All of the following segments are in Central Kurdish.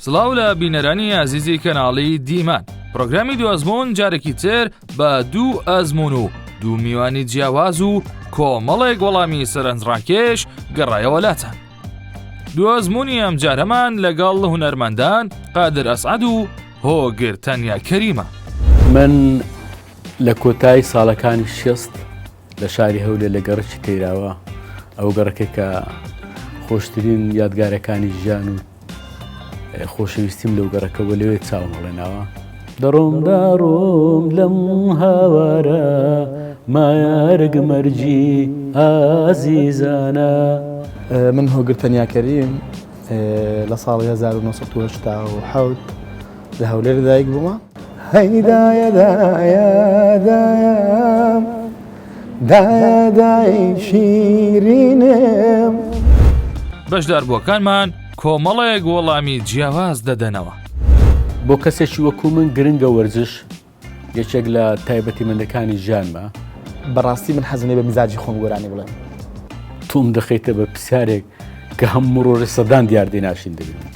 سڵاو لە بینەرانی ئازیزی کەناڵی دیمان پرۆگرامی دوو ئەزموون جارێکی تر بە دوو ئەزموون و دوو میوانی جیاواز و کۆمەڵێک وەڵامی سەرنجڕاکێش گەڕایەوە لاتان دوو ئەزموونی ئەمجارەمان لەگەڵ هونەرمەندان قادر ئەسعەد و هۆگر تەنیا کەریمە. من لە کۆتایی ساڵەکانی شێست لە شاری هەولێر لە گەڕەکی تەیراوە، ئەو گەڕەکەی کە خۆشترین یادگارەکانی ژیان و خۆشەویستیم لەو گەڕەکە بۆ لەوێ چاوم هەڵێناوە. دەڕۆم داڕۆم لەم هاوارە مایارگ مەرجی ئازیزانە. من هۆگر تەنیا کەریم لە ساڵی 1987 لە هەولێر لەدایک بوومە. هەی دایە دایە دایە دایە دای شیرینم. بەشداربووەکانمان کۆمەڵێک وەڵامی جیاواز دەدەنەوە. بۆ کەسێکی وەکو من گرنگە وەرزش یەکێک لە تایبەتیمەندەکانی ژیانمە. بەڕاستی من حەزم لێ بە میزاجی خۆم گۆرانی بڵێم. تۆم دەخەیتە بە پرسیارێک کە هەموو ڕۆژێ سەدان دیاردەی ناشرین دەبینم.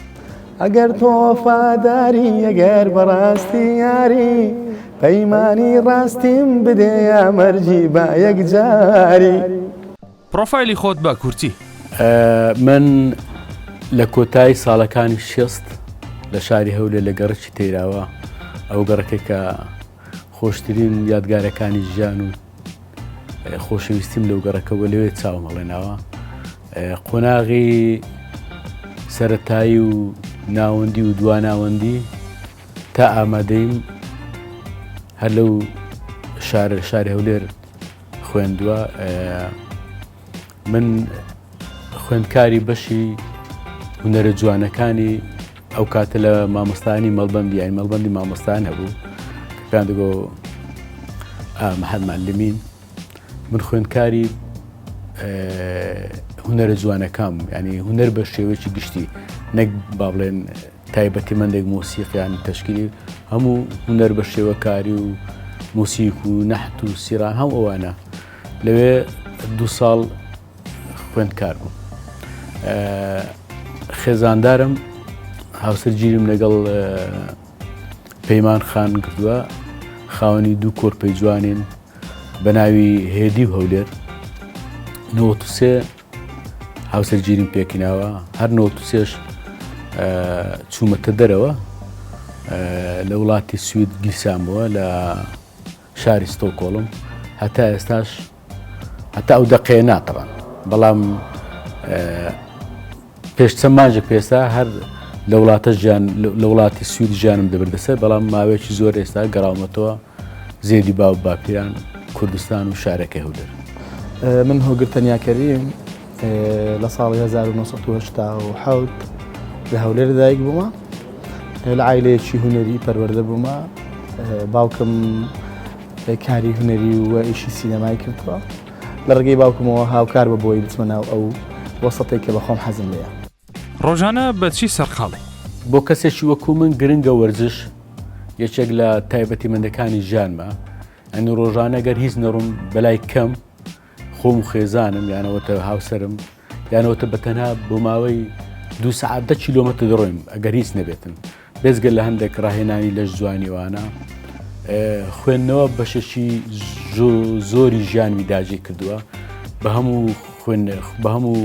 ئەگەر تۆ وەفاداری ئەگەر بەڕاستی یاری پەیمانی ڕاستیم بدێ یا مەرجی با یەکجاری. پڕۆفایلی خۆت بە کورتی. من لە کۆتایی ساڵەکانی شێست لە شاری هەولێر لە گەڕەکی تەیراوە، ئەو گەڕەکەی کە خۆشترین یادگارەکانی ژیان و خۆشەویستیم لەو گەڕەکە بۆ لەوێ چاوم هەڵێناوە. قۆناغی سەتایی و ناوەندی و دواناوەندی تا ئامادەیم هەر لەو شارە شاری هەولێر خوێندووە من خوێندکاری بەشی هونەرە جوانەکانی ئەو کاتە لە مامۆستانی مەڵبندی یانی مەڵبندی مامۆستان هەبوو پێیان دەگۆ محەممەد معلمین من خوێندکاری هونەرە جوانەکان ینی هونەر بە شێوەیەکی گشتی نەک با بڵێن تایبەتیمەندێک مۆسیقیان تەشکیلی هەموو هونەر بە شێوەکاری و موسیک و نەحت و سیران هەم ئەوانە لەوێ دو ساڵ خوێندکار بووم خێزاندارم هاوسەرگیریم لەگەڵ پەیمان خان کردووە خاوەنی دوو کۆرپەی جوانین بە ناوی هێدی و هەولێر 93 هاوسەرگیریم پێکیناوە هەر 93ش چوومەتە دەرەوە لە وڵاتی سوید گیرسامەوە لە شاری ستۆکۆڵم هەتا ئێستاش هەتا ئەو دەقەیە ناتڕان بەڵام پێش چەند مانجێک پێستا هەر لە وڵاتە ژیان لە وڵاتی سوید ژیانم دەبردە سەر بەڵام ماوەیەکی زۆر ئێستا گەڕاومەتەوە زێدی باو باپیران کوردستان و شارەکەی هەولێر. من هۆگر تەنیا کەریم لە ساڵی 1970 لە هەولێر دایک بوومە لە عایلەیەکی هونەری پەروەردە بوومە باوکم کاری هونەری و ئیشی سینەمای کردووە لە ڕێگەی باوکمەوە هاوکار بە بۆی بچمە ناو ئەو وەسەتێک کە بەخۆم حەزم لێیە. ڕۆژانە بە چی سەرقاڵی؟ بۆ کەسێکی وەکو من گرنگە وەرزش یەکێک لە تایبەتیمەندەکانی ژیانمە ئەنی ڕۆژانە گەر هیچ نەڕوم بەلای کەم خۆم و خێزانم یانەوەتە هاوسەرم یانەوەتە بە تەنها بۆ ماوەی دو سەعات دە کیلۆمەتر دەڕۆیم ئەگەر هیچ نەبێتن بێجگە لە هەندێک ڕاهێنانی لەش جوانیوانە خوێندنەوە بەشێکی زۆری ژیانمی داگیر کردووە بە هەموو خوێن بە هەموو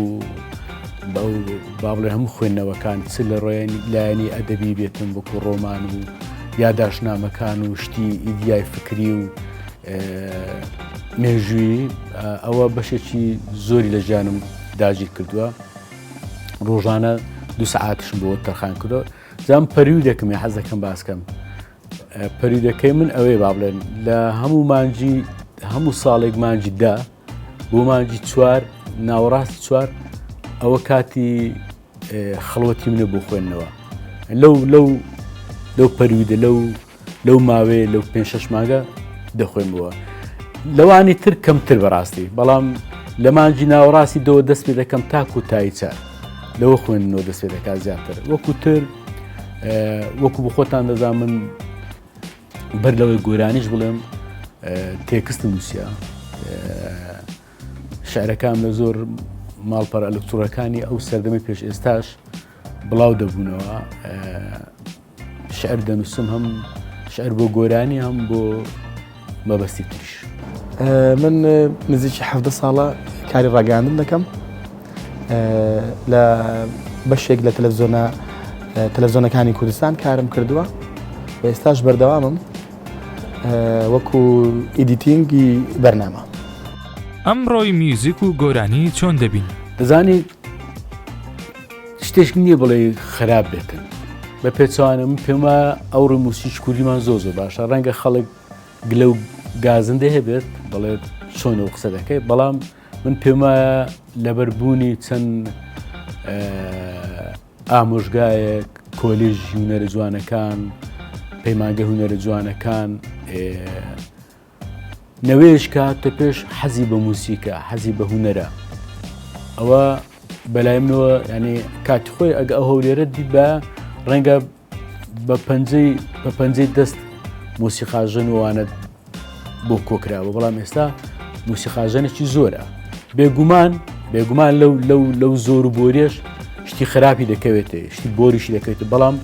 با بڵێ هەموو خوێندنەوەکان چ لە ڕێن لایەنی ئەدەبی بێتن وەکو ڕۆمان و یاداشنامەکان و شتی ئیدیای فکری و مێژووی ئەوە بەشێکی زۆری لە ژیانم داگیر کردووە ڕۆژانە دو سەعاتیشم بۆ تەرخان کردووە جام پەریودێکم یا حەز دەکەم باسکەم پەریودەکەی من ئەوەیە با بڵێن لە هەموو مانجی هەموو ساڵێک مانجی دا بۆ مانجی چوار ناوەڕاستی چوار ئەوە کاتی خەڵوەتی منە بۆ خوێندنەوە لەو لەو لەو پەرویدە لەو لەو ماوەیە لەو پێ شش مانگە دەخوێنمەوە لەوانی تر کەمتر بەڕاستی بەڵام لە مانجی ناوەڕاستی دەوە دەست پێ دەکەم تا کوتایی چار لەوە خوێندنەوە دەست پێ دەکات زیاتر وەکو تر وەکو بخۆتان دەزان من بەر لەوەی گۆرانیش بڵێم تێکستم نووسە شعرەکان لە زۆر ماڵپەڕ ئەلکترۆنەکانی ئەو سەردەمی پێش ئێستاش. بڵاو دەبوونەوە شعر دەنووسم هەم شعر بۆ گۆرانی هەم بۆ مەبەستی تریش. من نزیکی حەڤدە ساڵە کاری ڕاگەیاندن دەکەم لە بەشێک لە تەلەڤزیۆنە تەلەڤزیۆنەکانی کوردستان کارم کردووە و ئێستاش بەردەوامم وەکو editing ی بەرنامە. ئەمڕۆی میوزیک و گۆرانی چۆن دەبینی؟ دەزانی شتێک نییە بڵێ خراپ بێتن بە پێچوانە من پێم وایە ئەوڕۆ موسیقی کوردیمان زۆر زۆر باشە ڕەنگە خەڵک گلە و گازندەی هەبێت بڵێت چۆن ئەو قسە دەکەیت بەڵام من پێم وایە لەبەر بوونی چەند ئامۆژگایەک کۆلیژ هونەرە جوانەکان پەیمانگە هونەرە جوانەکان نەوەیەش کە هاتە پێش حەزی بە موسیکە حەزی بە هونەرە ئەوە بەلای منەوە ینی کاتی خۆی ئەگە ئەو هەولێرە دیت بە ڕەنگە بە پەنجەی بە پەنجەی دەست مۆسیقاژەن وانە بۆ کۆکراوە بەڵام ئێستا موسیقاژەنێکی زۆرە بێگومان بێگومان لەو لەو لەو زۆر و بۆریش شتی خراپی دەکەوێتێ شتی بۆریشی دەکەوێت بەڵام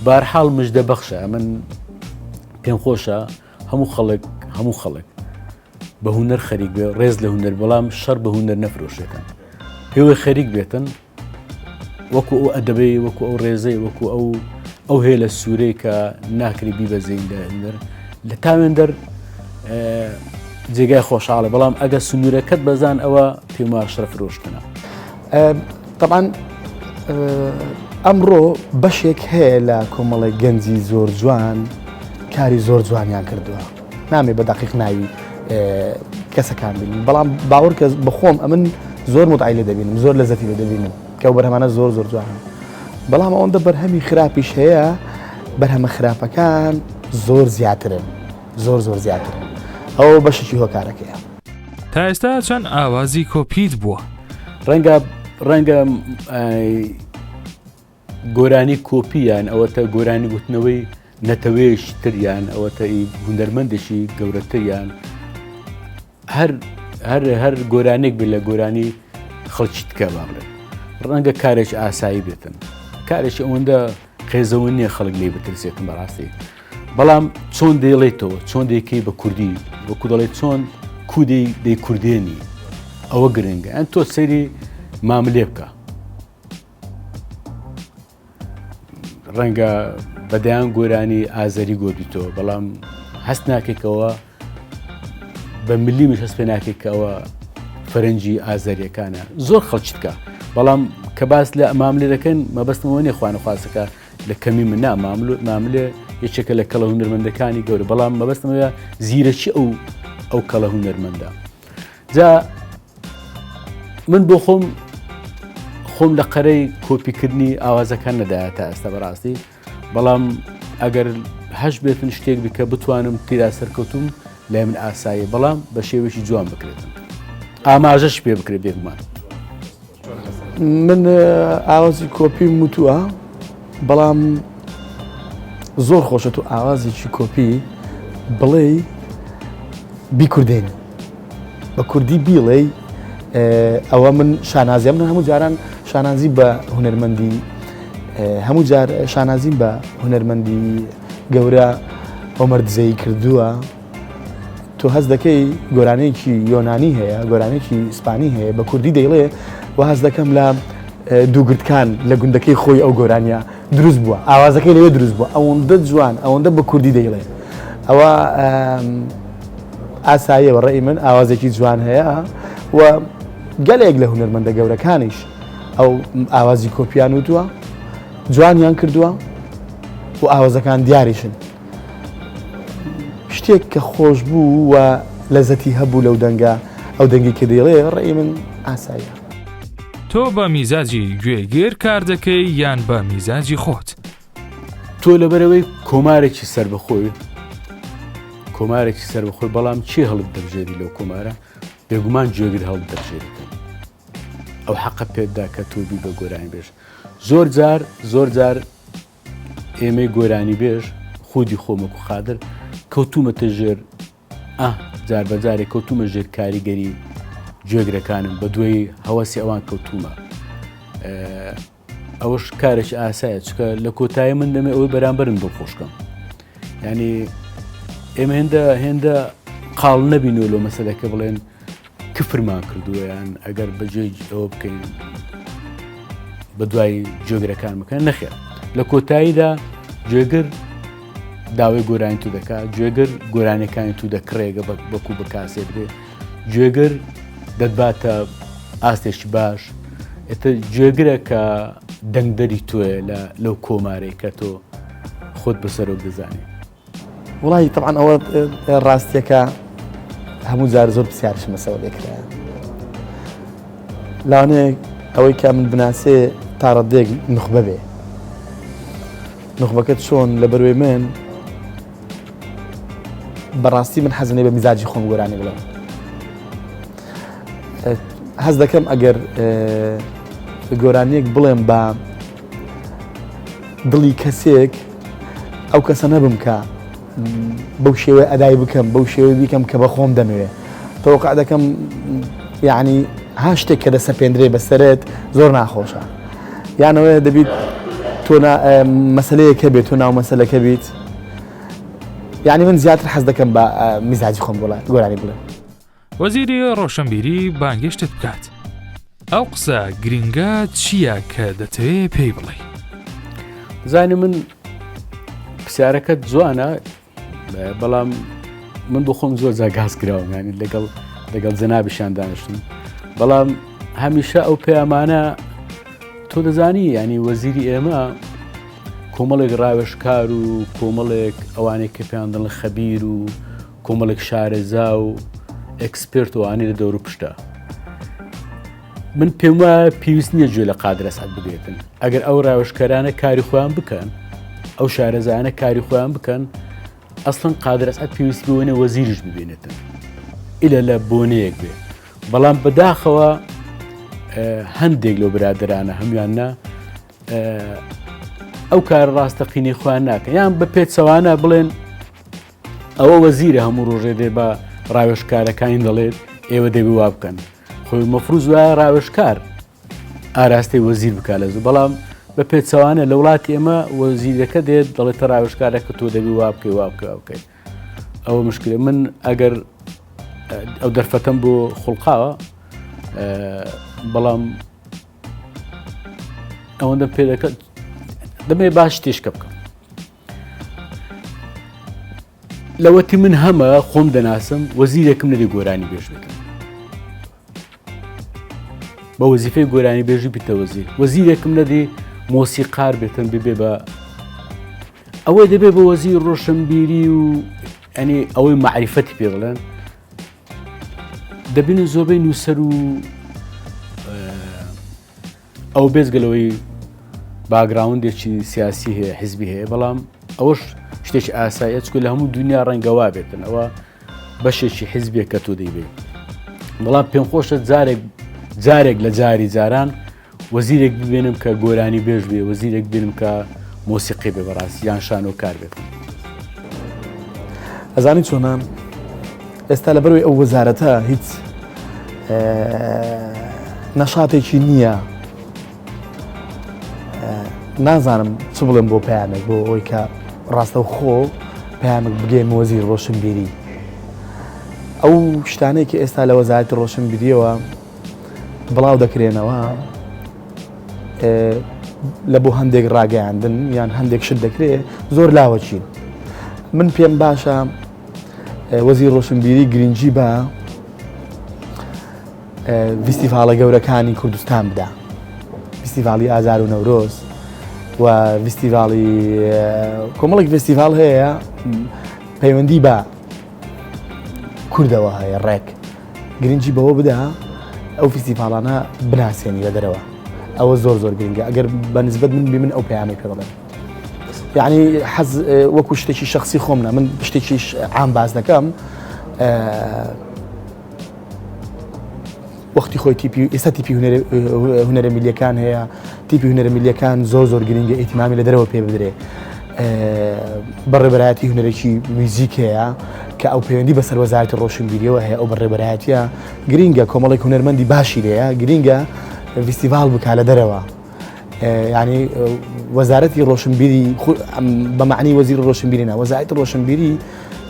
بارحاڵ مژدە بەخشە من پێم خۆشە هەموو خەڵک هەموو خەڵک بە هونەر خەریک بێ ڕێز لە هونەر بەڵام شەڕ بە هونەر نەفرۆشێتن پێوەی خەریک بێتن وەکو ئەو ئەدەبەی وەکو ئەو ڕێزەی وەکو ئەو ئەو هێلە سوورەی کە ناکری بیبەزین لە هونەر لە تاوێن دەر جێگای خۆشحاڵە بەڵام ئەگە سنوورەکەت بەزان ئەوە پێم وایە شەڕ فرۆشتنە. تەبعەن ئەمڕۆ بەشێک هەیە لە کۆمەڵێک گەنجی زۆر جوان کاری زۆر جوانیان کردووە نامێ بە دەقیق ناوی کەسەکان بینم بەڵام باوەڕ کە بەخۆم ئەمن زۆر متعی لێ دەبینم زۆر لە زەتی لێ دەبینم کە ئەو بەرهەمانە زۆر زۆر جوانن بەڵام ئەوەندە بەرهەمی خراپیش هەیە بەرهەمە خراپەکان زۆر زیاترن زۆر زۆر زیاترن ئەوە بەشێکی هۆکارەکەیە. تا ئێستا چەند ئاوازی کۆپیت بووە؟ ڕەنگە ڕەنگە گۆرانی کۆپی یان ئەوەتە گۆرانی گوتنەوەی نەتەوەیەکی تر یان ئەوەتە ئی هونەرمەندێکی گەورەتر یان هەر هەر هەر گۆرانێک بێت لە گۆرانی خەڵکی تکە با بڵێن ڕەنگە کارێکی ئاسایی بێتن کارێکی ئەوەندە قێزەوە نییە خەڵک لێ بترسێتن بەڕاستی بەڵام چۆن دەیڵێیتەوە چۆن دەیکەی بە کوردی وەکو دەڵێت چۆن کو دەی دەیکوردێنی ئەوە گرنگە ئەن تۆ سەیری ماملێ بکە ڕەنگە بەدەیان گۆرانی ئازەری گۆدیتەوە بەڵام هەست ناکەیتەوە بە ملیمیش هەست پێ ناکەیت کە ئەوە فەرەنجی ئازەریەکانە زۆر خەڵکی تکا بەڵام کە باس لە ماملێ دەکەن مەبەستمەوە نیە خوانەخواستەکە لە کەمی من نا ماملێ یەکێکە لە کەڵە هونەرمەندەکانی گەورە بەڵام مەبەستمەوە زیرەکی ئەو ئەو کەڵە هونەرمەندە جا من بۆ خۆم خۆم لە قەرەی کۆپیکردنی ئاوازەکان نەدایە تا ئێستا بەڕاستی بەڵام ئەگەر هەش بێتن شتێک بکە بتوانم تیرا سەرکەوتوم لای من ئاساییە بەڵام بە شێوەیەکی جوان بکرێتن ئاماژەش پێ بکرێت بێگومان. من ئاوازی کۆپیم وتووە بەڵام زۆر خۆشە تو ئاوازێکی کۆپی بڵێی بیکوردێنی بە کوردی بیڵێی ئەوە من شانازیم من هەموو جاران شانازی بە هونەرمەندی هەموو جار شانازیم بە هونەرمەندی گەورە هۆمەر دزەیی کردووە تۆ هەست دەکەی گۆرانێکی یۆنانی هەیە گۆرانێکی ئیسپانی هەیە بە کوردی دەیڵێ و هەست دەکەم لە دووگردکان لە گوندەکەی خۆی ئەو گۆرانیە دروست بووە ئاوازەکەی لەوێ دروست بووە ئەوەندە جوان ئەوەندە بە کوردی دەیڵێ ئەوە ئاساییە بە ڕێی من ئاوازێکی جوان هەیە و گەلێک لە هونەرمەندە گەورەکانیش ئەو ئاوازی کۆپیان وتووە جوانیان کردووە و ئاوازەکان دیاریشن شتێک کە خۆش بوو و لەزەتی هەبوو لەو دەنگە ئەو دەنگی کە دەیڵێ ڕێی من ئاساییە. تۆ بە میزاجی گوێگر کار دەکەی یان بە میزاجی خۆت؟ تۆ لەبەرئەوەی کۆمارێکی سەربەخۆی کۆمارێکی سەربەخۆی بەڵام چی هەڵت دەبژێری لەو کۆمارە بێگومان گوێگر هەڵت دەبژێریتن ئەو حەقە پێتدا کە تۆ بی بە گۆرانی بێژ زۆر جار زۆر جار ئێمەی گۆرانی بێژ خودی خۆمەکو قادر کەوتومەتە ژێر ئا جار بە جارێک کەوتومە ژێر کاریگەری گوێگرەکانم بە دوای هەوەسی ئەوان کەوتومە. ئەوەش کارێکی ئاسایە چکە لە کۆتایی من دەمێ ئەوەی بەرامبەرم دڵخۆشکەم ینی ئێمە هێندە هێندە قاڵ نەبینەوە لۆ مەسلەکە بڵێن کفرمان کردووە یان ئەگەر بەجێ ئەوە بکەین بە دوای جێگرەکان بکەن نەخێر لە کۆتاییدا جێگر داوای گۆرانی تو دەکات جێگر گۆرانەکانی تو دەکڕێگە بەکو بە کاسێت بێ جێگر دەتباتە ئاستێکی باش ئێتر جێگرە کە دەنگدەری تۆیە لە لەو کۆمارەی کە تۆ خۆت بە سەرۆک دەزانی. وڵی طبعا ئەوە ڕاستیەکە هەموو جار زۆر پرسیارشم لەسەوە لێکرا لەوانەیە ئەوەی کە من بناسێ تاڕادەیەک نوخبە بێ نوخبەکە چۆن لە بەروێ من بەڕاستی من حەزم لێ بە میزاجی خۆم گۆرانی بڵێم هەز دەکەم ئەگەر گۆرانیەک بڵێم بە دڵی کەسێک ئەو کەسە نەبم کە بەو شێوەیە ئەدای بکەم بەو شێوەی بیکەم کە بە خۆم دەمەوێ تەوەقع دەکەم یعنی ها شتێک کە دەسەپێندرێ بەسەرت زۆر ناخۆشە یانەوەی دەبیت تۆ مەسلەیەکە بێت تۆ ناو مەسلەکە بیت یعنی من زیاتر حەز دەکەم بە میزاجی خۆم بڵێ گۆرانی بڵێ وەزیری ڕۆشنبیری بانگێشتت بکات ئەو قسە گرنگە چییە کە دەتەوێ پێی بڵێ؟ زانی من پرسیارەکەت جوانە بەڵام من بۆ خۆم زۆر جاگاز کراوم ینی لەگەڵ لەگەڵ جەنابیشان دانیشتم بەڵام هەمیشە ئەو پەیامانە تۆ دەزانی ینی وەزیری ئێمە کۆمەڵێک ڕاوێژکار و کۆمەڵێک ئەوانەی کە پێیان دڵن خەبیر و کۆمەڵێک شارەزا و expert و ئەوانەی لە دەور و پشتە من پێم وایە پێویست نییە گوێ لە قادر ئەسعەد بگرێتن ئەگەر ئەو ڕاوێژکەرانە کاری خۆیان بکەن ئەو شارەزایانە کاری خۆیان بکەن ئەسڵەن قادر ئەسعەد پێویست بەوە نییە وەزیریش ببینێتن ئیلە لە بۆنەیەک بێ بەڵام بەداخەوە هەندێک لەو برادرانە هەموان نا ئەو کار ڕاستەقینەی خۆیان ناکەن یان بە پێچەوانە بڵێن ئەوە وەزیرە هەموو ڕۆژێ دێ بە ڕاوێژکارەکانی دەڵێت ئێوە دەبی وا بکەن خۆی مەفروز وایە ڕاوێژکار ئاراستەی وەزیر بکە لە زوو بەڵام بە پێچەوانە لە وڵاتی ئێمە وەزیرەکە دێت دەڵێتە ڕاوێژکارەکە تۆ دەبی وا بکەی وا بکە بکەیت ئەوە مشکلە من ئەگەر ئەو دەرفەتەم بۆ خوڵقاوە بەڵام ئەوەندە پێ دەکات دەمێ باش تیشکە بکەم لەوەتی من هەمە خۆم دەناسم وەزیرێکم نەدی گۆرانی بێژ بێتم بە وەزیفەی گۆرانی بێژی بیتە وەزیر وەزیرێکم نەدی مۆسیقار بێتن ببێ بە ئەوەی دەبێ بە وەزیر ڕۆشنبیری و ئەنی ئەوەی معریفەتی پێ بڵێن دەبینن زۆربەی نووسەر و ئەو بێجگە لەوەی background ێکی سیاسی هەیە حزبی هەیە بەڵام ئەوەش شتێکی ئاساییە چکە لە هەموو دنیا ڕەنگەوا بێتن ئەوە بەشێکی حزبێک کە تۆ دەیبێ بەڵام پێم خۆشە جارێک جارێک لە جاری جاران وەزیرێک ببینم کە گۆرانی بێژ بێ وەزیرێک بینم کە مۆسیقی بێ بەڕاستی یان شانۆ کار بێت. ئەزانی چۆنە ئێستا لەبەرەوەی ئەو وەزارەتە هیچ نەشاتێکی نییە نازانم چ بڵێم بۆ پەیامێک بۆ ئەوەی کە ڕاستەوخۆ پەیامێک بگەیم وەزیر ڕۆشنبیری ئەو شتانەی کە ئێستا لە وەزارەتی ڕۆشنبیریەوە بڵاو دەکرێنەوە لە بۆ هەندێک ڕاگەیاندن یان هەندێک شت دەکرێت زۆر لاوەچین من پێم باشە وەزیر ڕۆشنبیری گرنگی بە ڤیستیڤاڵە گەورەکانی کوردستان بدا ڤیستیڤاڵی ئازار و نەورۆز و ڤیستیڤاڵی کۆمەڵێک ڤیستیڤاڵ هەیە پەیوەندی بە کوردەوە هەیە ڕێک گرنگی بەوە بدە ئەو فیستیڤاڵانە بناسێنی لە دەرەوە ئەوە زۆر زۆر گرنگە ئەگەر بە نسبەت من بی من ئەو پەیامەی پێ دەڵێم یعنی حەز وەکو شتێکی شخصی خۆم نە من شتێکی عام باز دەکەم وەختی خۆی تیپی ئێستا تیپی هونەرە میلیەکان هەیە تیپی هونەرە میلیەکان زۆر زۆر گرنگە ئیتمامی لە دەرەوە پێ بدرێ بەڕێبەرایەتی هونەرێکی میوزیک هەیە کە ئەو پەیوەندی بە سەروەزارەتی ڕۆشنبیریەوە هەیە ئەو بەڕێبەرایەتە گرنگە کۆمەڵێک هونەرمەندی باشی لێیە گرنگە ڤیستیڤال بک لە دەرەوە. ینی وەزارەتی ڕۆشنبیری بە معنی وەزیر ڕۆشنبیری نا وەزارەتی ڕۆشنبیری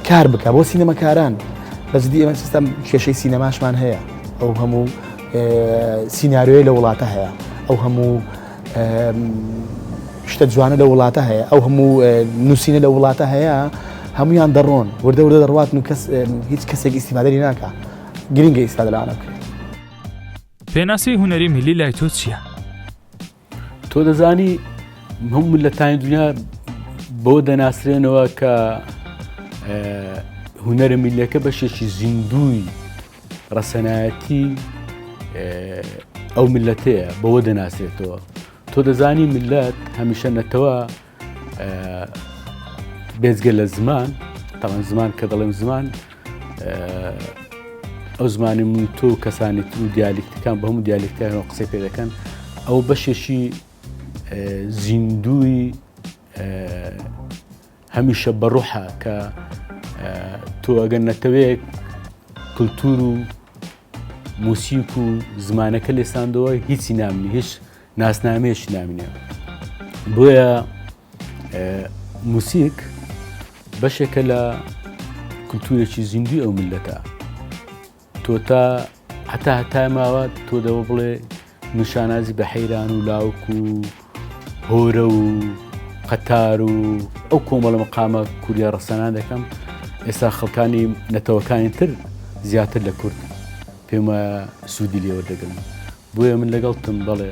کار بکە بۆ سینەمەکاران بەجدی ئێمە سیستەم کێشەی سینەماشمان هەیە ئەو هەموو سیناریۆی لە وڵاتە هەیە ئەو هەموو شتە جوانە لە وڵاتە هەیە ئەو هەموو نووسینە لە وڵاتە هەیە هەمویان دەڕۆن وردە وردە دەڕواتن و کەس هیچ کەسێک ئیسیفادەری ناکە گرنگە ئیسفادە لەوانە بکرێت. پێناسەی هونەری میللی لای تۆ چییە؟ تۆ دەزانی هەموو میللەتانی دنیا بۆ دەناسرێنەوە کە هونەرە میلەکە بەشێکی زیندوی ڕەسەنایەتی ئەو میلەتەیە بەوە دەناسرێتەوە تۆ دەزانی میلەت هەمیشە نەتەوە بێجگە لە زمان تاوان زمان کە دەڵێم زمان ئەو زمانی من تۆ و کەسانی تر و دیالیکتەکان بە هەموو دیالیکتەکانەوە قسەی پێ دەکەن ئەو بەشێکی زیندوی هەمیشە بە ڕوحە کە تۆ ئەگەر نەتەوەیەک کللتور و موسیک و زمانەکە لێساندەوە هیچی نامنی هیچ ناسنامەیەکی نامینێ بۆیە موسیک بەشێکە لە کولتورێکی زیندوی ئەو میللەتە تۆ تا هەتا هەتا ماوە تۆ دەوە بڵێ من شانازی بە حەیران و لاوک و هۆرە و قەتار و ئەو کۆمەڵە مقامە کوردیا ڕەسەنان دەکەم ئێستا خەڵکانی نەتەوەکانی تر زیاتر لە کورد پێم وایە سوودی لێوەردەگرن بۆیە من لەگەڵتم بەڵێ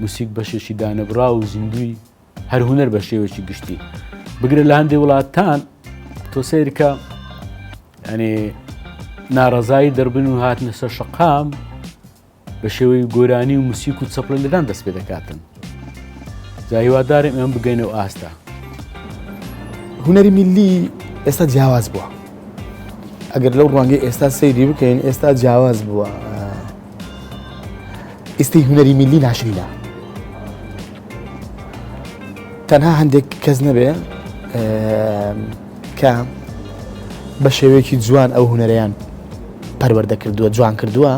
موسیک بەشێکی دانەبڕاو و زیندووی هەر هونەر بە شێوەیەکی گشتی بگرە لە هەندێک وڵاتان تۆ سەیرکە ئەنێ ناڕەزایی دەربن و هاتنە سەر شەقام بە شێوەی گۆرانی و موسیک و چەپڵە لێدان دەست پێ دەکاتن جا هیوادارم ئێمە بگەینەوە ئاستە هونەری میللی ئێستا جیاواز بووە ئەگەر لەو ڕوانگەی ئێستا سەیری بکەین ئێستا جیاواز بووە ئیستی هونەری میللی ناشرینە تەنها هەندێک کەس نەبێ کە بە شێوەیەکی جوان ئەو هونەرەیان پەروەردە کردووە جوان کردووە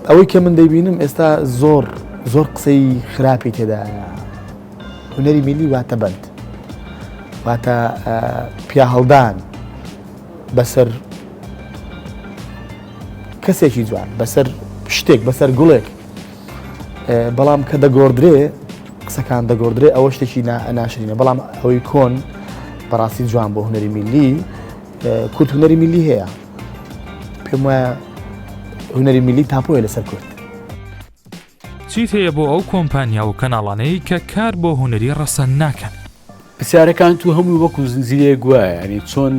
ئەوەی کە من دەیبینم ئێستا زۆر زۆر قسەی خراپی تێدایە هونەری میلی واتە بەند واتە پیاهەڵدان بەسەر کەسێکی جوان بەسەر شتێک بەسەر گوڵێک بەڵام کە دەگۆڕدرێ قسەکان دەگۆڕدرێ ئەوە شتێکی ناشرینە بەڵام ئەوەی کۆن بەڕاستی جوان بۆ هونەری میلی کورد هونەری میلی هەیە پێم وایە هونەری میلی تاپۆیە لەسەر کورد. چیت هەیە بۆ ئەو کۆمپانیا و کەناڵانەی کە کار بۆ هونەری ڕەسەن ناکەن؟ پرسیارەکان تو هەمووی وەکو زنجیرەیەک وایە ینی چۆن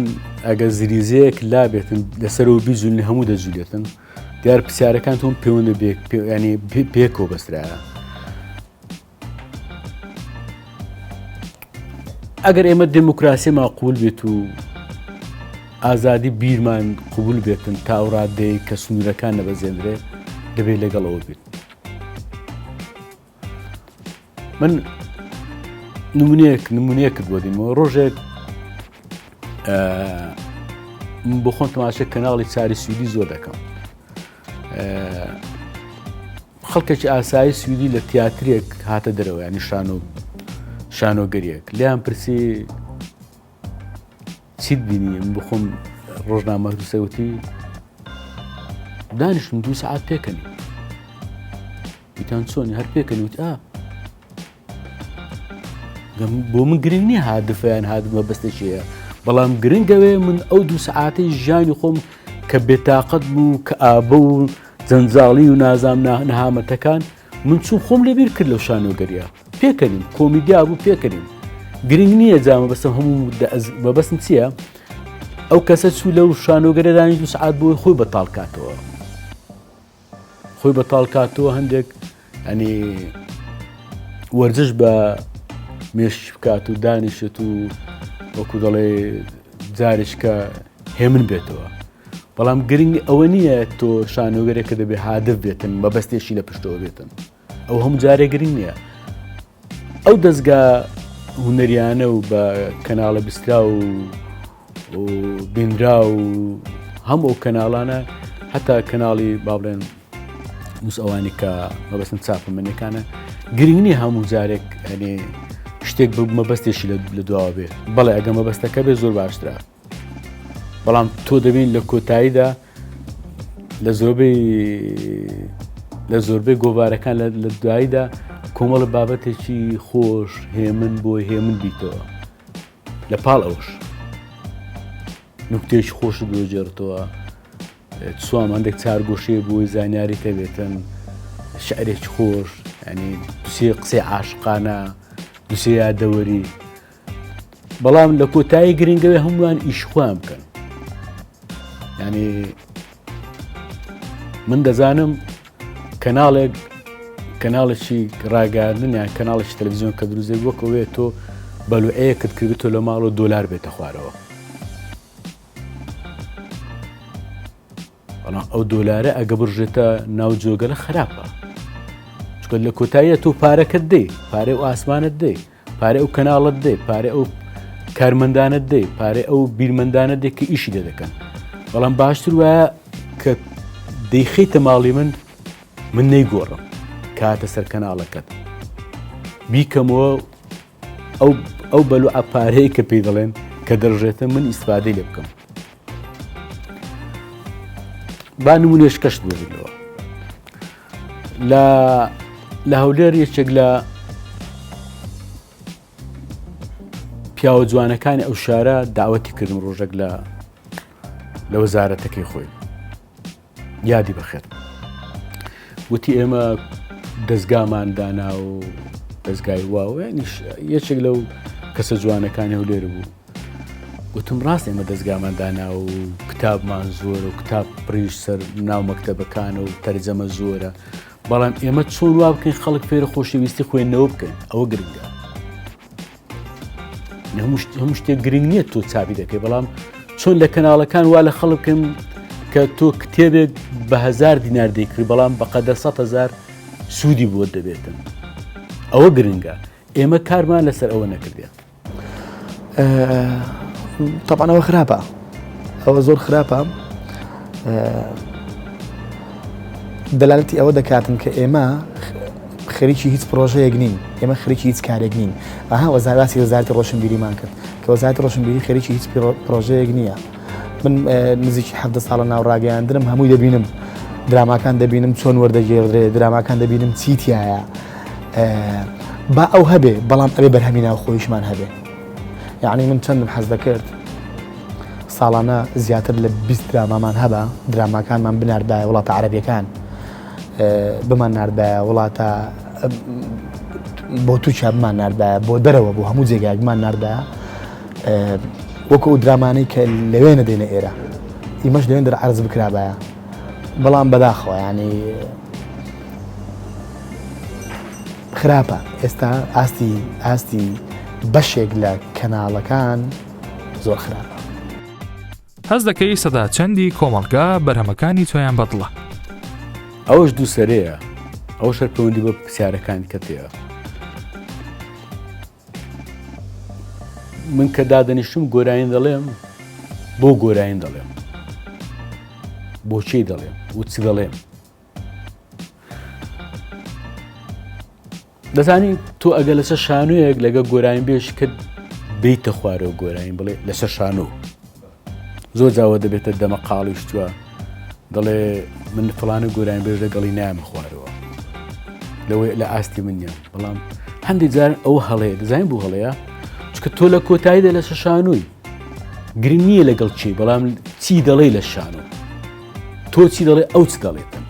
ئەگەر زریزەیەک لابێتن لەسەرەوە بیجولنی هەموو دەجولێتن دیار پرسیارەکان تۆم پێوەندە ینی پێکەوە بەسترایە ئەگەر ئێمە دموکراسیمان قوبول بێت و ئازادی بیرمان قوبول بێتن تا ئەو ڕادەیە کە سنوورەکان نەبەزێندرێ دەبێت لەگەڵەوە بێت من نمونەیەک نمونەیەکت بۆ دێنمەوە ڕۆژێک بۆ خۆم تەماشە کەناڵی چاری سوودی زۆر دەکەم خەڵکێکی ئاسایی سویدی لە تیاترێک هاتە دەرەوە ینی شانۆ شانۆگەریەک لیان پرسی چیت بینی من بخۆم ڕۆژنامە دوسەوتی دانیشتم دو سعات پێکەنی وتان چۆنی هەر پێکەنی وت ئا بۆ من گرنگ نییە هادفیان هات مەبەستێکی هەیە بەڵام گرنگەوێ من ئەو دوو سعاتەی ژیانی خۆم کە بێتاقەت بوو کە ئابە و جەنجاڵی و نازام نەهامەتەکان من چوو خۆم لەبیر کرد لەو شانۆگەریە پێکەنیم کۆمیدیا بوو پێکەنیم گرنگ نییە جامە بەسە هەموو مەبەستم چییە ئەو کەسە چوو لەو شانۆگەرە دانیشت دوو سعات بۆی خۆی بەتاڵ کاتەوە خۆی بەتاڵ کاتەوە هەندێک ئەنی وەرزش بە مێشک بکات و دانیشێت و وەکو دەڵێ جارێککە هێمن بێتەوە بەڵام گرنگ ئەوە نییە تۆ شانۆگەرێک کە دەبێ هادف بێتن مەبەستێکی لە پشتەوە بێتن ئەو هەموو جارێ گرنگ نییە ئەو دەستگا هونەریانە و بە کەناڵە بیسترا و بینرا و هەموو ئەو کەناڵانە هەتا کەناڵی با بڵێن نووس ئەوانی کە مەبەستم چاپەمەنیەکانە. گرنگ نییە هەموو جارێک ئەنێ شتێک مەبەستێکی لە دواوە بێ بەڵێ ئەگە مەبەستەکە بێ زۆر باشترە بەڵام تۆ دەبین لە کۆتاییدا لە زۆربەی لە زۆربەی گۆڤارەکان لە دواییدا کۆمەڵە بابەتێکی خۆش هێمن بۆ هێمن بیتەوە لە پاڵ ئەوش نوکتێکی خۆش بۆ جێرتەوە سوام هەندێک چارگۆشەیە بۆی زانیاری تەبێتن شعرێکی خۆش ینی دوسێ قسەی عاشقانە دوسێ یادەوەری بەڵام لە کۆتایی گرنگەوە هەمووان ئیش خۆیان بکەن ینی من دەزانم کەناڵێک کەناڵێکی ڕاگەاندن یان کەناڵێکی تەلەڤزیۆن کە دروزێک وەکەوەیە تۆ بەلوعەیەکت کردتۆ لە ماڵ و دۆلار بێتە خوارەوە بەڵام ئەو دۆلارە ئەگە بڕژێتە ناو جۆگەلە خراپە چکە لە کۆتاییە تۆ پارەکەت دەی پارێ و ئاسمانت دەی پارێ ئەو کەناڵت دەی پارێ ئەو کارمەندانت دەی پارێ ئەو بیرمەندانە دێ کە ئیشی لێ دەکەن بەڵام باشتر وایە کە دەیخیتە ماڵی من من نەیگۆڕم کاتە سەر کەناڵەکەت بیکەمەوە ئەو ئەو بەلوعە پارەیە کە پێی دەڵێن کە دەڕژێتە من ئیسفادەی لێ بکەم با نمونێش کەشت بۆ بلەوە لە لە هەولێر یەکێک لە پیاوە جوانەکانی ئەو شارە داوەتی کردم ڕۆژێک لە لە وەزارەتەکەی خۆی یادی بەخێر وتی ئێمە دەستگامان دانا و دەستگای واوە یەکێک لەو کەسە جوانەکانی هەولێر بوو وتم ڕاست ئێمە دەستگامان دانا و کتابمان زۆر و کتاب پریش سەر ناو مەکتەبەکان و تەرجەمە زۆرە بەڵام ئێمە چۆن وا بکەین خەڵک فێرە خۆشەویستی خوێندنەوە بکەین ئەوە گرنگە هەموو شتێک گرنگ نییە تۆ چاپی دەکەی بەڵام چۆن لە کەناڵەکان وا لە خەڵک بکەم کە تۆ کتێبێک بە هزار دینار دەیکڕی بەڵام بەقەدە 100 هزار سوودی بۆ دەبێتن ئەوە گرنگە ئێمە کارمان لەسەر ئەوە نەکردێ طبعا ئەوە خراپە ئەوە زۆر خراپە دەلالەتی ئەوە دەکاتن کە ئێمە خەریکی هیچ پرۆژەیەک نین ئێمە خەریکی هیچ کارێک نین ئەها وەزاراتی وەزارەتی ڕۆشنبیریمان کرد کە وەزارەتی ڕۆشنبیری خەریکی هیچ پرۆژەیەک نییە من نزیکی حەفتە ساڵە ناو ڕاگەیاندنم هەمووی دەبینم دراماکان دەبینم چۆن وەردەگێڕدرێ دراماکان دەبینم چی تایە با ئەو هەبێ بەڵام ئەبێ بەرهەمی ناوخۆیشمان هەبێ یعنی من چەندم حەز دەکرد ساڵانە زیاتر لە 20 درامامان هەبا دراماکانمان بناردایە وڵاتە عەرەبیەکان بمان ناردایە وڵاتە بۆ تورکیا بمان ناردایە بۆ دەرەوە بۆ هەموو جێگایەک بمان ناردایە وەکو ئەو درامانەی کە لەوێ نەدێنە ئێرە ئیمەش لەوێن دەر عەرز بکرابایە بەڵام بەداخەوە ینی خراپە ئێستا ئاستی ئاستی بەشێک لە کەناڵەکان زۆر خراپە. هەست دەکەی سەدا چەندی کۆمەڵگا بەرهەمەکانی تۆیان بەدڵە؟ ئەوەش دووسەرەیە ئەوەش هەر پەیوەندی بە پرسیارەکانی کە تێیە. من کە دادەنیشتم گۆرانی دەڵێم بۆ گۆرانی دەڵێم بۆچی دەڵێم و چ دەڵێم دەزانی تۆ ئەگە لەسەر شانۆیەک لەگە گۆرانی بێژ کە بیتە خوارەوە گۆرانی بڵێ لەسەر شانۆ زۆر جاوە دەبێتە دەمە قاڵی شتووە دەڵێ من فلانە گۆرانی بێژ لەگەڵی نامە خوارەوە لەوەی لە ئاستی من نیە بەڵام هەندێک جار ئەو هەڵەیە دەزانین بوو هەڵەیە چکە تۆ لە کۆتاییدا لەسەر شانۆی گرنگ نییە لەگەڵ چی بەڵام چی دەڵێ لە شانۆ تۆ چی دەڵێ ئەو چ دەڵێتن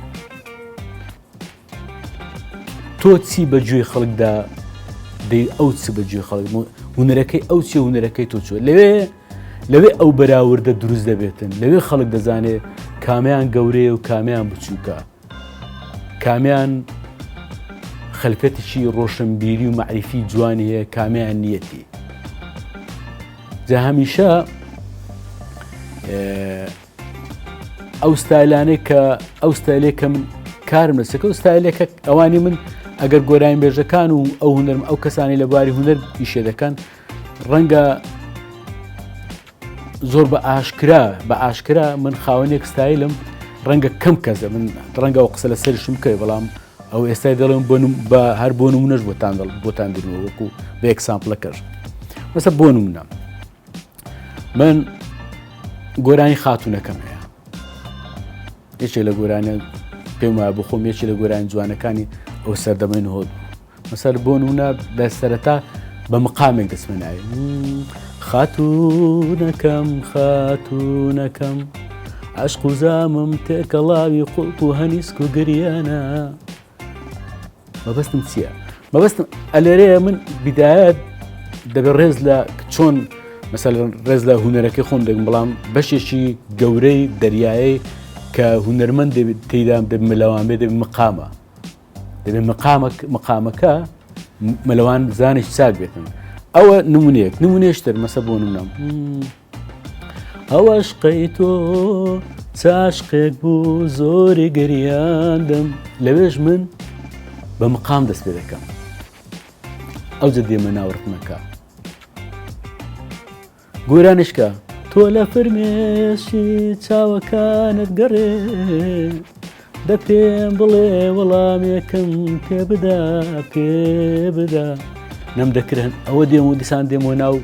تۆ چی بە گوێی خەڵکدا دەی ئەو چ بە گوێی خەڵک هونەرەکەی ئەو چی هونەرەکەی تۆ چۆ لەوێ لەوێ ئەو بەراوردە دروست دەبێتن لەوێ خەڵک دەزانێت کامیان گەورەیە و کامیان بچووکە کامیان خەلفەتێکی ڕۆشنبیری و معریفی جوانی هەیە کامیان نیەتی جا هەمیشە ئەو ستایلانەی کە ئەو ستایلێک کە من کارم لەسەکە و ستایلێکە ئەوانی من ئەگەر گۆرانی بێژەکان و ئەو هونەرم ئەو کەسانی لە بواری هونەر ئیشێ دەکەن ڕەنگە زۆر بە ئاشکرا بە ئاشکرا من خاوەنێک ستایلم ڕەنگە کەم کەسە من ڕەنگە ئەو قسە لە سەرشم بکەی بەڵام. ئەو ئێستای دەڵێم بە هەر بۆ نمونەش بۆتان دەڵ بۆتان درمەوە وەکو بە example ەکەش مەسە بۆ نمونە من گۆرانی خاتونەکەم هەیە یەکێک لە گۆرانە پێم وایە بۆ خۆم یەکێ لە گۆرانی جوانەکانی ئەو سەردەمەی نهۆت بوو مەسەر بۆ نمونە لە سەرەتا بە مقامێک دەچمە ناوی خاتوونەکەم خاتوونەکەم عشق و زامم تێکەڵاوی قوڵپ و هەنیسک و گریانە مەبەستم چییە؟ مەبەستم ئەلێرەیە من بیدایەت دەبێت ڕێز لە چۆن مەسەل ڕێز لە هوەرەکەی خۆم دەگم بەڵام بەشێکی گەورەی دەریایی کە هوەرمەند تێدا دەبێت ملەوان بێ دەبێت مقامە دەبێت مقامە مقامەکە مەلەوان زانێکی چاک بێتن ئەوە نمونەیەک نمونێشتر مەسە بۆ نمونە ئەو ئەشقەی تۆ چاشقێک بوو زۆری گریاندم لەوێش من بە مقام دەست پێ دەکەم ئەو جە دێمە ناو ڕتمەکە گۆرانیشکە تۆ لە فرمێشی چاوەکانت گەڕێ دە پێم بڵێ وەڵامێکم پێ بدە پێ بدە نەم دەکرن ئەوە دێم و دیسان دێمەوە ناو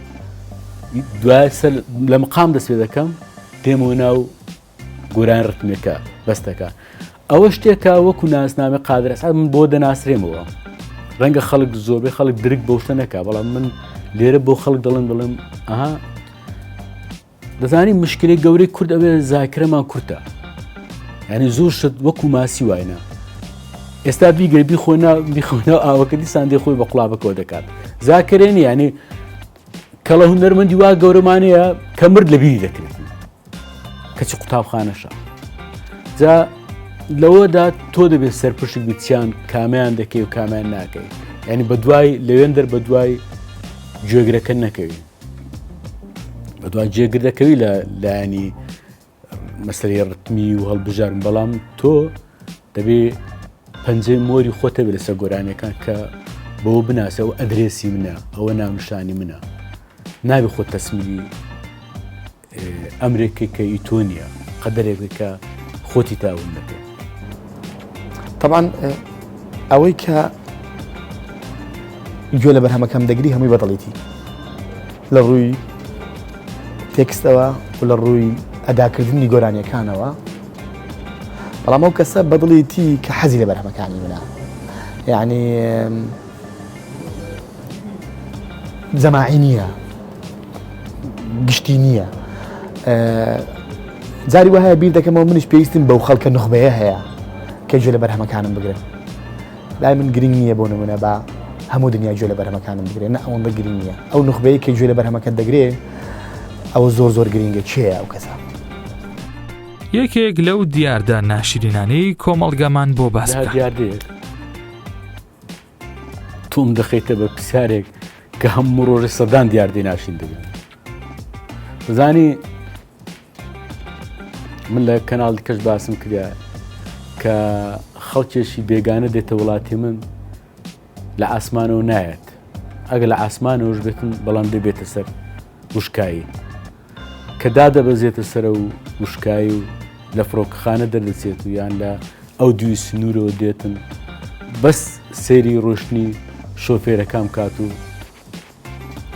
دوای سەر لە مقام دەست پێ دەکەم دێمەوە ناو گۆران ڕتمێکە بەستەکە ئەوە شتێکە وەکو ناسنامە قادر ئەسعد من بۆ دەناسرێمەوە ڕەنگە خەڵک زۆربەی خەڵک درک بەو شتە نەکا بەڵام من لێرە بۆ خەڵک دەڵێم دەڵێم ئەها دەزانی مشکلی گەورەی کورد ئەوێ زاکرەمان کورتە یعنی زۆر شت وەکو ماسی واینە ئێستا بیگەر بیخۆنا بیخۆنەوە ئاوەکە دیسان دێ خۆی بە قوڵابەکەەوە دەکات زاکرێنی ینی کەڵە هونەرمەندی وا گەورەمانەیە کە مرد لە بیری دەکرێت کەچی قوتابخانەشە جا لەوەدا تۆ دەبێت سەرپشک بیچیان کامیان دەکەی و کامیان ناکەی یعنی بە دوای لەوێن دەر بە دوای گوێگرەکە نەکەوی بە دوای جێگر دەکەوی لە لایەنی مەسەری ڕتمی و هەڵبژارن بەڵام تۆ دەبێ پەنجەی مۆری خۆتە بێ لەسەر گۆرانیەکان کە بەوە بناسە ئەو ئەدرێسی منە ئەوە ناونشانی منە نابێ خۆت تەسمیلی ئەمرێکی کە ئی تۆ نییە قەدەرێک کە خۆتی تاون دەکەیت. طبعا ئەوەی کە گوێ لە بەرهەمەکەم دەگری هەمووی بەدڵیتی لە ڕووی تێکستەوە و لە ڕووی ئەداکردنی گۆرانیەکانەوە بەڵام ئەو کەسە بەدڵیتی کە حەزی لە بەرهەمەکانی منە یعنی جەماعی نییە گشتی نییە جاری وهایە بیر دەکەمەوە منیش پێویستم بەو خەڵکە نخبەیە هەیە کە گوێ لە بەرهەمەکانم بگرن لای من گرنگ نییە بۆ نمونە بە هەموو دنیا گوێ لە بەرهەمەکانم بگرێ نە ئەوەندە گرنگ نییە ئەو نخبەیە کە گوێ لە بەرهەمەکە دەگرێ ئەوە زۆر زۆر گرنگە کێیە ئەو کەسە. یەکێک لەو دیاردە ناشرینانەی کۆمەڵگەمان بۆ باس بکە. دیاردەیەک تۆم دەخەیتە بە پرسیارێک کە هەموو ڕۆژێ سەدان دیاردەی ناشرین دەبێت زانی من لە کەناڵ کەش باسم کرا کە خەڵکێکی بێگانە دێتە وڵاتی من لە ئاسمانەوە نایەت ئەگە لە ئاسمانەوەش بێتن بەڵام دەبێتە سەر وشکایی کە دادەبەزێتە سەرە و وشکایی و لە فڕۆکەخانە دەردەچێت و یان لە ئەو دوی سنوورەوە دێتن بەس سەیری ڕۆشتنی شۆفێرەکان کات و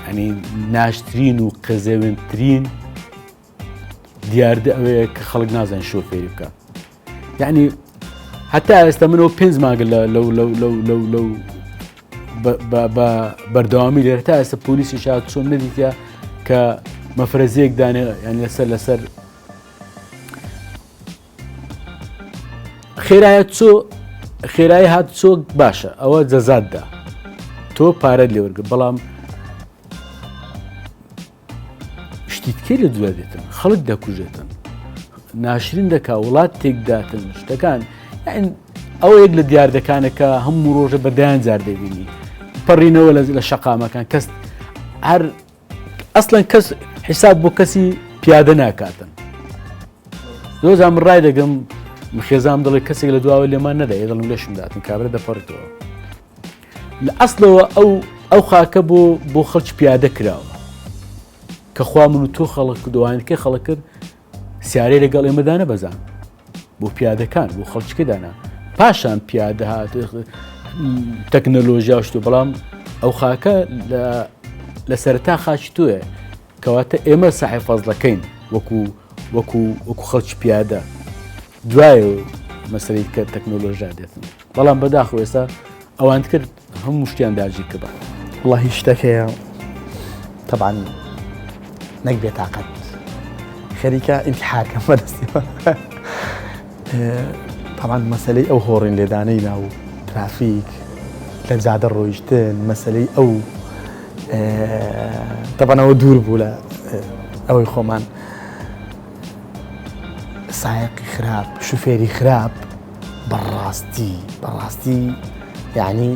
ئەنی ناشترین و قەزێونترین دیاردە ئەوەیە کە خەڵک نازان شۆفێری بکە یعنی هەتا ئێستا منەوە پێنج ماگە لە لەو لەو لەو لەو لەو بە بەردەوامی لێرە تا ئێستا پۆلیسی شاد چۆن نەدیتە کە مەفرەزیەک دانێ یان لەسەر لەسەر خێرایە چۆ خێرایی هات چۆ باشە ئەوە جەزاتدا تۆ پارەت لێوەرگە بەڵام شتی تکەی لە دوای دێتن خەڵک دەکوژێتن ناشرین دەکا وڵات تێکداتن شتەکان ئەوە یەک لە دیاردەکانەکە هەموو ڕۆژە بەدایان جار دەبینی پەڕینەوە لە شەقامەکان کەس هەر ئەسڵەن کەس حیساب بۆ کەسی پیادە ناکاتن زۆر جار من ڕای دەگەم خێزان دەڵێ کەسێک لە دواوە لێمان نەدا ئێ دەڵم لەشم داتن کابرا دەپەڕێتەوە لە ئەسلەوە ئەو ئەو خاکە بۆ بۆ خەڵکی پیادە کراوە کە خوا من و تۆ خەڵک دوانکە خەڵک کرد سیارەی لەگەڵ ئێمەدا نەبەزان بۆ پیادەکان بۆ خەڵکیکە دانا. پاشان پیادە هات تەکنەلۆژیا شتو بەڵام ئەو خاکە لە سەرتا خاچی تۆیە کەواتە ئێمە ساحێب فەزڵەکەین وەکو وەکو وەکو خەڵکی پیادە دوای مەسەلەی کە تەکنۆلۆژیا دێتن بەڵام بەداخەوە ئێستا ئەوان کرد هەموو شتیان داگیر کرد. وەڵاهی شتێک هەیە تەبعەن نەک بێتاقەت خەریکە ئینتحارکەم بەدەستیەوە تەبعەن مەسەلەی ئەو هۆڕین لێدانەی ناو ترافیک لە جادە ڕۆیشتن مەسەلەی ئەو تەبعەن ئەوە دوور بوو لە ئەوەی خۆمان سایەقی خراپ شوفێری خراپ بەڕاستی بەڕاستی یعنی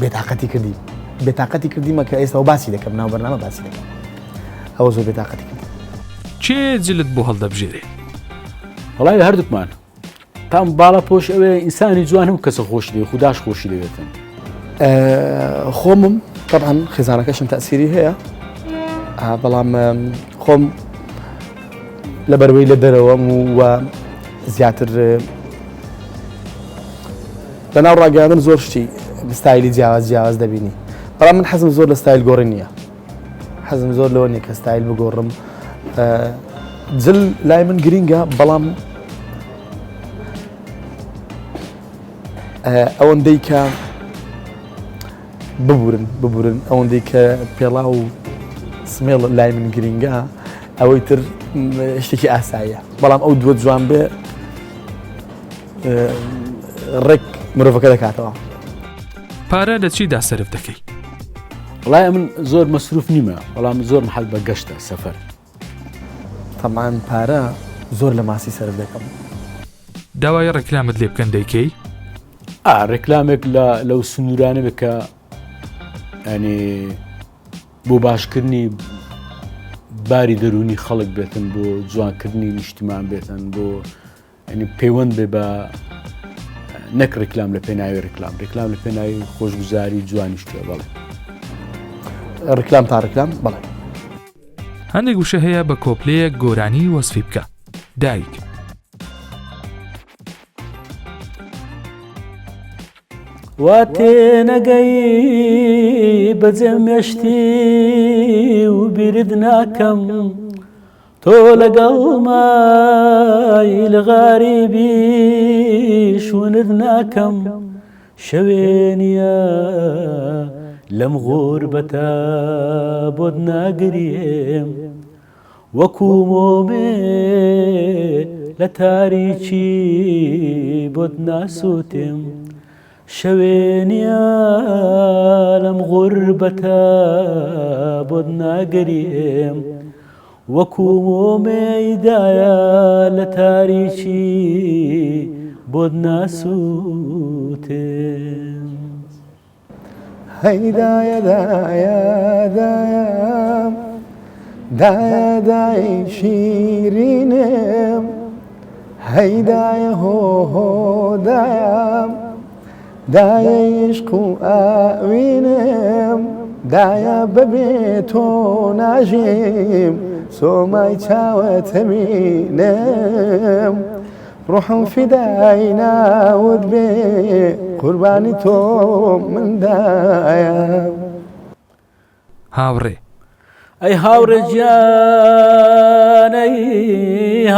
بێتاقەتی کردی بێتاقەتی کردیمە کە ئێستا باسی دەکەم ناو بەرنامە باسی دەکەم ئەوە زۆر بێتاقەتی کردی کێ جلت بۆ هەڵدەبژێرێ؟ وەڵای هەردووکمان تام باڵا پۆش ئەوێ ئینسانی جوان هەموو کەسە خۆشی دەوێت خوداش خۆشی دەوێتن خۆمم طبعا خێزانەکەشم تەسیری هەیە بەڵام خۆم لە بەروەی لە دەرەوەم و زیاتر لە ناو ڕاگەیاندن زۆر شتی ستایلی جیاواز جیاواز دەبینی بەڵام من حەزم زۆر لە ستایل گۆڕین نییە حەزم زۆر لەوە نییە کە ستایل بگۆڕم جل لای من گرینگە بەڵام ئەوەندەی کە ببورن ببورن ئەوەندەی کە پێڵا و سمێڵ لای من گرینگە ئەوەی تر شتێکی ئاساییە بەڵام ئەو دووە جوان بێ ڕێک مرۆڤەکە دەکاتەوە. پارە لە چیدا سەرف دەکەی؟ وڵای ئەمن زۆر مەسروف نیمە بەڵام زۆر محەل بە گەشتە سەفەر. تەبعەن پارە زۆر لە ماسی سەرف دەکەم. داوای ڕێکلامت لێ بکەن دەیکەی؟ ئا ڕێکلامێک لە لەو سنوورانە بێ کە ینی بۆ باشکردنی باری دەروونی خەڵک بێتن بۆ جوانکردنی نیشتیمان بێتن بۆ یانی پەیوەند بێ بە نەک ڕیکلام لە پێناوی ڕیکلام ڕیکلام لە پێناوی خۆشگوزاری جوانی شتێ بەڵێ ڕیکلام تا ڕیکلام بەڵێ. هەندێک وشە هەیە بە کۆپلەیەک گۆرانی وەسفی بکە دایک. وا تێنەگەی بەجێم مێشتی و بیرت ناکەم تۆ لەگەڵمای لە غاریبی شونت ناکەم شەوێ نییە لەم غوربەتە بۆت ناگریم وەکو مۆمێ لە تاریکی بۆت ناسووتێم شەوێ نییە لەم غوربەتە بۆت ناگریم وەکو مۆمێی دایە لە تاریکی بۆت ناسووتێم. هەی دایە دایە دایە دایە دای شیرینم هەی دایە هۆ هۆ دایە دایە عیشق و ئاوینم دایە بەبێ تۆ ناژیم سۆمای چاوت هەمینم ڕۆحم فیدای ناوت بێ قوربانی تۆ من دایە. هاوڕێ. ئەی هاوڕێ گیان ئەی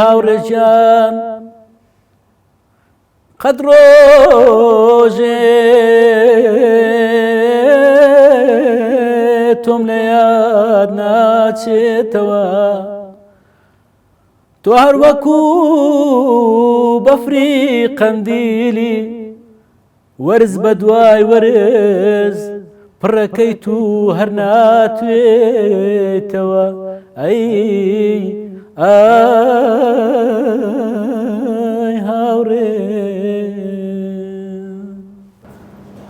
هاوڕێ گیان قەت ڕۆژێ تۆم لە یاد ناچێتەوە تۆ هەر وەکو بەفری قەندیلی وەرز بە دوای وەرز پڕەکەیت و هەر ناتوێتەوە ئەی ئای هاوڕێ.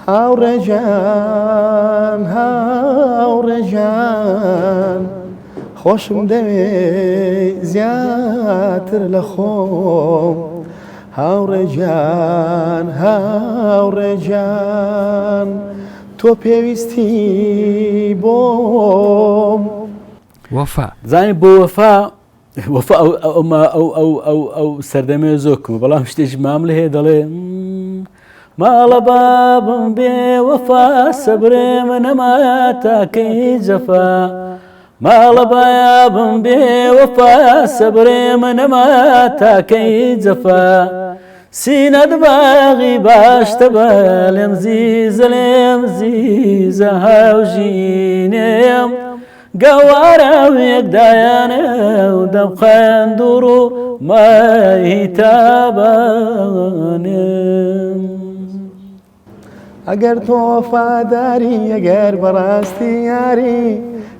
هاوڕێ گیان هاوڕێ گیان خۆشم دەوێ زیاتر لە خۆم هاوڕێ گیان هاوڕێ گیان تۆ پێویستی بۆم. وەفا. زانی بۆ وەفا وەفا ئەو ئەو ئەو ئەو ئەو ئەو سەردەمێ زۆر کەمە بەڵام شتێکی ماملە هەیە دەڵێ. ماڵە بابم بێ وەفا سەبرێم نەما تاکەی جەفا ماڵە بابم بێ وەفا سەبرێم نەما تاکەی جەفا سینەت باغی باشتە بە لێم زیزە لێم زیزە هاوژینێم گەوارەوێک دایانێ و دەمخەن دوور و مەهیتابانێ. ئەگەر تۆ وەفاداری ئەگەر بەڕاستی یاری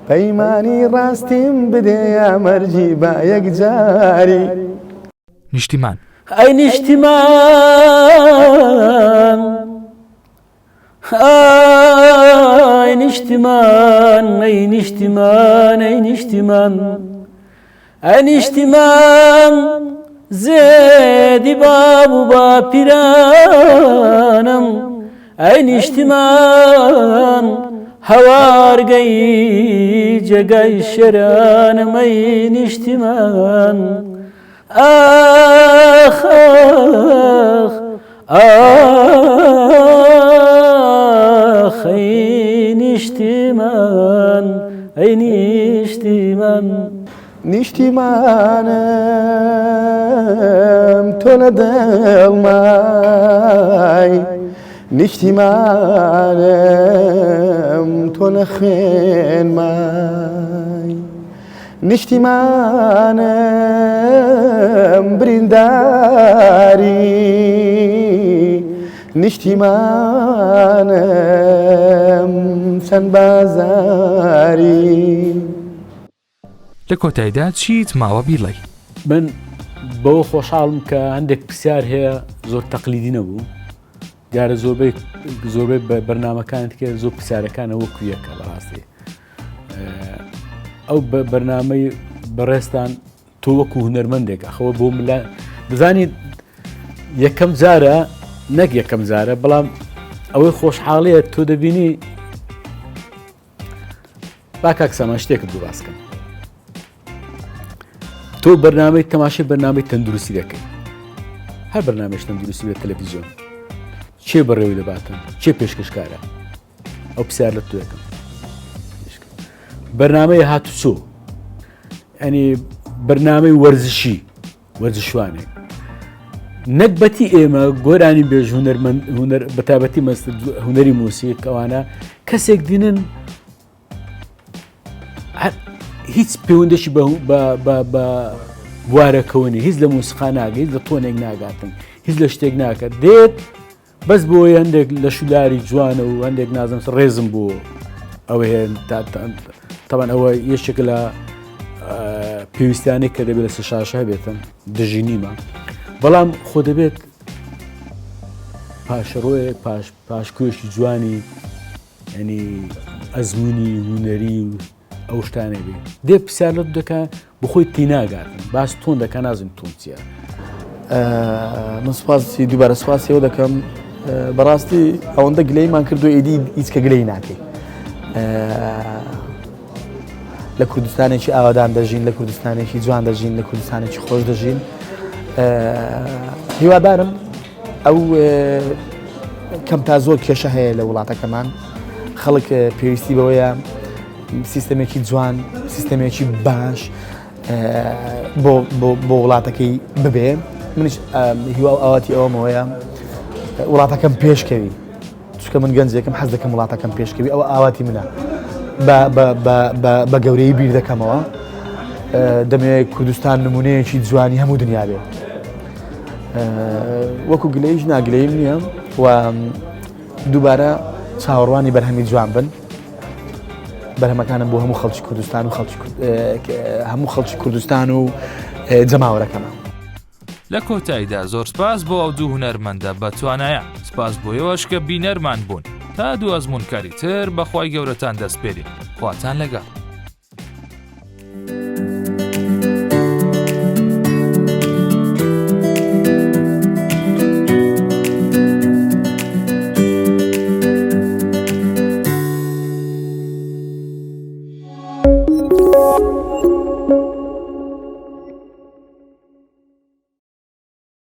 پەیمانی ڕاستیم بدێ یا مەرجی با یەکجاری. نیشتیمان. ئەی نیشتیمان. ئای نیشتیمان ئەی نیشتیمان ئەی نیشتیمان ئەی نیشتیمان زێدی باب و باپیرانم ئەی نیشتیمان هەوارگەی جێگای شێرانم ئەی نیشتیمان ئاخ ئاخ ئاخ ئەی نیشتیمان ئەی نیشتیمان. نیشتیمانم تۆ لە دڵمای نیشتیمانم تۆ لە خوێنمای. نیشتیمانم برینداری نیشتیمانم چەند بازاری. لە کۆتایدا چیت ماوە بیڵێی؟ من بەوە خۆشحاڵم کە هەندێک پرسیار هەیە زۆر تەقلیدی نەبوو دیارە زۆربەی زۆربەی بەرنمەکانت کە زۆر پرسیارەکانە وەکو یەکە بەڕاستی ئەو بەرنمەی بەڕێستان تۆ وەکو هونەرمەندێک ئەخەوە بۆ ملا دەزانی یەکەم جارە نەک یەکەم جارە بەڵام ئەوەی خۆشحاڵیە تۆ دەبینی با کاک سامان شتێکت بۆ باس کەم تۆ بەرنمەی تەماشای بەرنمەی تەندروستی دەکەی هەر بەرنمەش تەندروستی لە تەلەڤیزیۆن چێ بەڕێوەی دەباتن چێ پێشکەشکارە ئەو پرسیار لە توەکەم بەرنمەی هاتوچۆ ئەنی بەرنمەی وەرزشی وەرزشوانێک نەگبەتی ئێمە گۆرانی بێژ هونەرمەند هونەر بەتابەتی مەست هونەری مۆسیق ئەوانە کەسێک دینن هیچ پەیوەندێکی بە بوارەکەەوەنی هیچ لە مۆسیقا ناگە هیچ لە تۆنێک ناگاتن هیچ لە شتێک ناکە دێت بەس بۆی هەندێک لە شولاری جوانە و هەندێک نازم ڕێزم بۆ ئەوە هەیە تەبەن ئەوە یەکێک لە پێویستانێک کە دەبێت لەسەر شاشە هەبێتن دژی نیمە بەڵام خۆ دەبێت پاشڕۆیە پاش پاشکۆیەکی جوانی ینی ئەزمموی هوەری و ئەو شتانەی بێ دێ پرسیار لەت دەکا بخۆی تیناگاتن باس تۆن دەکا نازم تۆن چیە. من سوپاسی دووبارە سوپاسیەوە دەکەم بەڕاستی ئەوەندە گلەیمان کردو ئیدی هیچ کە گلەی ناکەی لە کوردستانێکی ئاوادان دەژین لە کوردستانێکی جوان دەژین لە کوردستانێکی خۆش دەژین هیوادارم ئەو کەم تا زۆر کێشە هەیە لە وڵاتەکەمان خەڵک پێویستی بەوەیە سیستەمێکی جوان سیستەمێکی باش بۆ وڵاتەکەی ببێ منیش هیوا و ئاواتی ئەوەمەوەیە وڵاتەکەم پێشکەوی چونکە من گەنجێکم حەز دەکەم وڵاتەکەم پێشکەوی ئەوە ئاواتی منە بە گەورەی بیر دەکەمەوە دەمەوێت کوردستان نمونەیەکی جوانی هەموو دنیا بێ وەکو گلەیش ناگلەیم نییە و دووبارە چاوەڕوانی بەرهەمی جوان بن بەرهەمەکانم بۆ هەموو خەڵکی کوردستان و هەموو خەڵکی کوردستان و جەماوەرەکەمە. لە کۆتاییدا زۆر سپاس بۆ ئەو دوو هونەرمەندە بە توانایە سپاس بۆ ئێوەش کە بینەرمان بوون تا دوو ئەزموونکاری تر بەخوای گەورەتان دەسپێرین خواتان لەگەڵ.